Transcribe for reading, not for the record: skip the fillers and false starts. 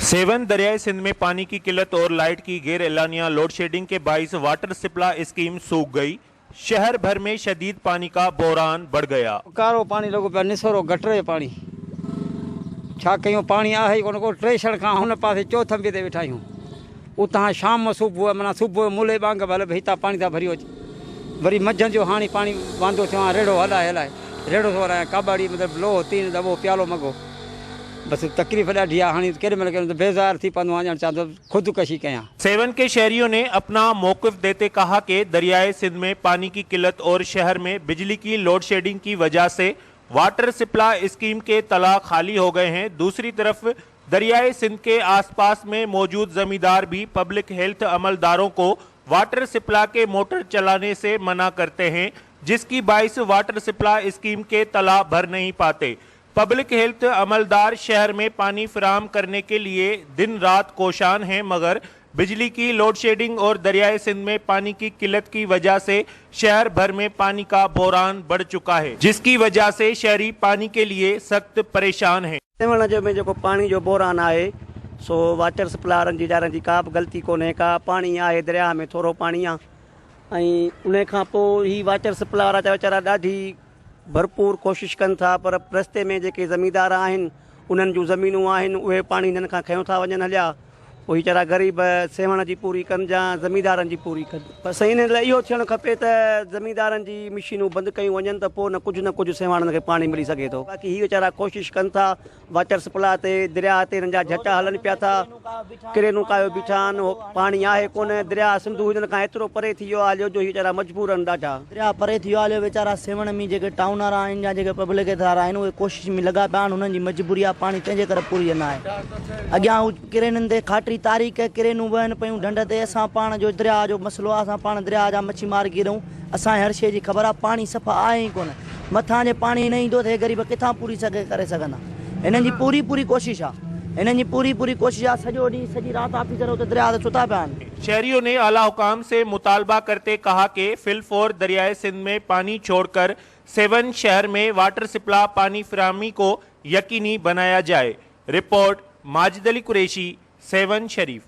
Seven दरियाए Sindh में पानी की किल्लत और लाइट की गैर एलानिया लोड शेडिंग के बाइस वाटर सप्लाई स्कीम सूख गई। शहर भर में शदीद पानी का बोहरान बढ़ गया। कारो पाणी लॻो पियो आहे, निसोरो गटर जो पाणी। छा कयूं, पाणी आहे ई कोन को। टेशन खां हुन पासे चोथंबी ते वेठा आहियूं। उतां शाम सुबुह माना सुबुह मुले बांग भले बि हितां पाणी था भरी अचूं। वरी मंझंदि जो हाणे पाणी वांदो थियो आहे, रेड़ो हलाए हलाए रेड़ो थो हलायां, कबाड़ी मतिलबु लोहो तीन दॿो प्यालो मॻो। बसि तकलीफ़ ॾाढी आहे। हाणे केॾी महिल केॾी महिल बेज़ार थी पवंदो आहियां, ॼण चवां थो ख़ुदकशी कयां। सेवन के शहरियों ने अपना मौकिफ देते कहा कि दरियाए सिंध में पानी की किल्लत और शहर में बिजली की लोड शेडिंग की वजह से वाटर सप्लाई स्कीम के तालाब खाली हो गए हैं। दूसरी तरफ दरियाए सिंध के आसपास में मौजूद जमींदार भी पब्लिक हेल्थ अमलदारों को वाटर सप्लाई के मोटर चलाने से मना करते हैं, जिसकी बाइस वाटर सप्लाई स्कीम के तालाब भर नहीं पाते। पब्लिक हेल्थ अमलदार शहर में पानी फराहम करने के लिए दिन रात कोशान हैं, मगर बिजली की लोड शेडिंग और दरियाए सिंध में पानी की किल्लत की वजह से शहर भर में पानी का बोहरान बढ़ चुका है, जिसकी वजह से शहरी पानी के लिए सख्त परेशान हैं। सेवण जे में जेको पाणी जो बोहरान आहे, सो वाटर सप्लाई वारनि जी वीचारनि जी का बि ग़लती कोन्हे का। पाणी आहे दरिया में, थोरो पाणी आहे ऐं उन खां पोइ ही वाटर सप्लाई वारा त वीचारा ॾाढी भरपूर कोशिशि कनि था, पर रस्ते में जेके ज़मींदार आहिनि, उन्हनि जूं ज़मीनूं आहिनि, उहे पाणी हिननि खां खयों था वञनि हलिया। पोइ वीचारा ग़रीब सेवण जी पूरी कनि या ज़मींदारनि जी पूरी कनि? पर साईं, हिन लाइ इहो थियणु खपे त ज़मींदारनि जी मशीनूं बंदि कयूं वञनि त पोइ न कुझु सेवाणनि खे पाणी मिली सघे थो। बाक़ी ही वीचारा कोशिशि कनि था। वाटर सप्लाई ते दरिया ते हिननि जा झटा हलनि पिया था, क्रेनूं कायो बीठा आहिनि, पाणी आहे कोन। दरिया सिंधू हिननि खां एतिरो परे थी वियो आहे हलियो जो ही वीचारा मजबूर आहिनि ॾाढा। दरिया परे थी वियो हलियो। वीचारा सेवण में जेके टाउन वारा आहिनि या जेके पब्लिक वारा आहिनि, उहे कोशिश में लॻा पिया आहिनि। हुननि जी मजबूरी आहे, पाणी तंहिंजे करे पूरी न आहे। अॻियां हू क्रेननि ते खाटी तारीख़ क्रेनूं वहनि पियूं ढंढ ते। असां पाण जो दरिया जो मसइलो आहे, असां पाण दरिया जा मच्छी मार गिरूं, असांखे हर शइ जी ख़बर आहे। पाणी सफ़ा आहे ई कोन। मथां जे पाणी न ईंदो त हे ग़रीब किथां पूरी सघे करे सघंदा? हिननि जी पूरी पूरी कोशिशि आहे, हिननि जी पूरी पूरी कोशिशि आहे। सॼो ॾींहुं सॼी राति ऑफिसर उते दरिया ते सुता पिया आहिनि। शहरियों ने आला हुकाम से मुतालबा करते कहा कि फिलफौर दरियाए सिंध में पानी छोड़कर सेवन शहर में वाटर सप्लाई पानी फराहमी को यकीनी बनाया जाए। रिपोर्ट, माजिद अली कुरैशी, सेवन शरीफ।